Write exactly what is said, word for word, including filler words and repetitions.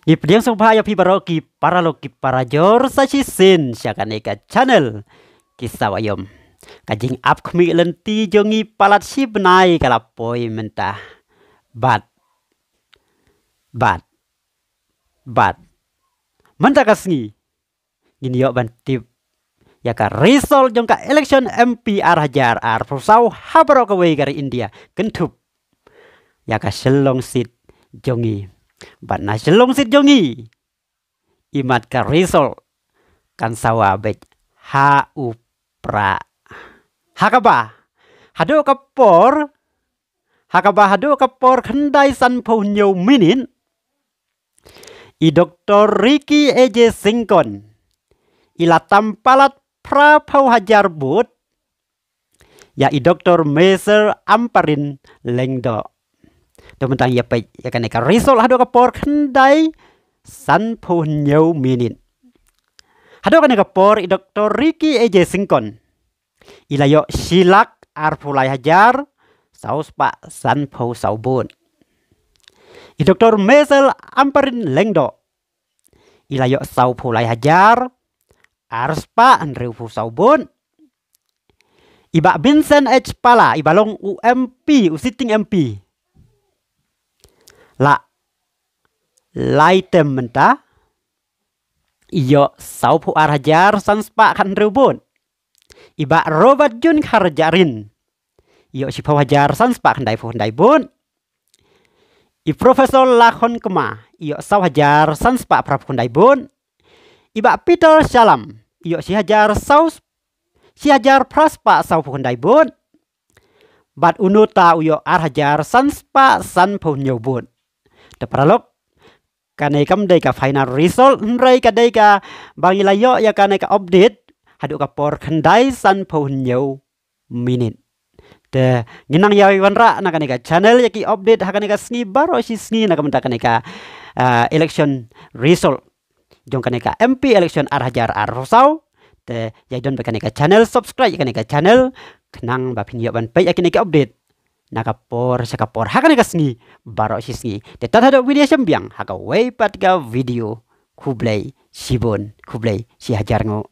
Ngi pdiang sngewbha ïa phi baroh ki paralok ki parajor sa shisien sha kane ka channel Ki Sawa Ïom. Ka jingap khmih lynti jong ngi palat shi bnai ka la poi mynta. Bad bad bad mynta ka sngi ngin ïoh ban tip ïa ka result jong ka election M P ar hajar arphew saw ha baroh kawei ka ri India, kynthup ïa ka Shillong seat jong ngi. Bad na Shillong seat jong ngi, imat ka result kan sawa beit ha u Prah. Ha kaba haduh ka por, ha kaba haduh ka por khyndai sanphew hynñiew minit, i Doktor Ricky A J Syngkon i la tam palat phraphew hajar vote ïa i Doktor Meser Ampareen Lyngdoh. To mynta ïa peit ïa kane ka result haduh ka por khyndai sanphew hynñiew minit. Haduh kane ka por i Doktor Ricky A J Syngkon i la ïoh shi lak arphew lai hajar saw spah sanphew saw vote. I Doktor Meser Ampareen Lyngdoh i la ïoh sawphew lai hajar ar spah hynriewphew saw vote. I Bah Vincent H Pala, i ba long u M P, u sitting M P, la lai term mynta, i ïoh sawphew ar hajar san spah khathynriew vote. I Bah Robert June Kharjahrin i ïoh shiphew hajar san spah khyndaiphew khyndai vote. I Professor Lakhon Kma i ïoh saw hajar san spah phraphew khyndai vote. I Bah Peter Shallam i ïoh shi hajar saw, shi hajar phra spah sawphew khyndai vote. Bad u Nota u ïoh ar hajar san spah sanphew hynñiew vote. Te paralok, kane kam dei ka final result, hynrei ka dei kaba ngi la ïoh ïa kane ka update haduh ka por khyndai sanphew hynñiew minit. Te ngin nang ïa wanrah na kane ka channel ïa ki update ha kane ka sngi baroh shi sngi na ka bynta kane ka, ah, election result jong kane ka M P election ar hajar arphew saw. Te ïa don bad kane ka channel, subscribe ïa kane ka channel khnang ba phin ïoh ban peit ïa kine ki update na ka por sha ka por ha kane ka sngi baroh shi sngi. Te tad haduh video shim biang ha kawei pat ka video. Khublei shibun, khublei shi hajar nguh.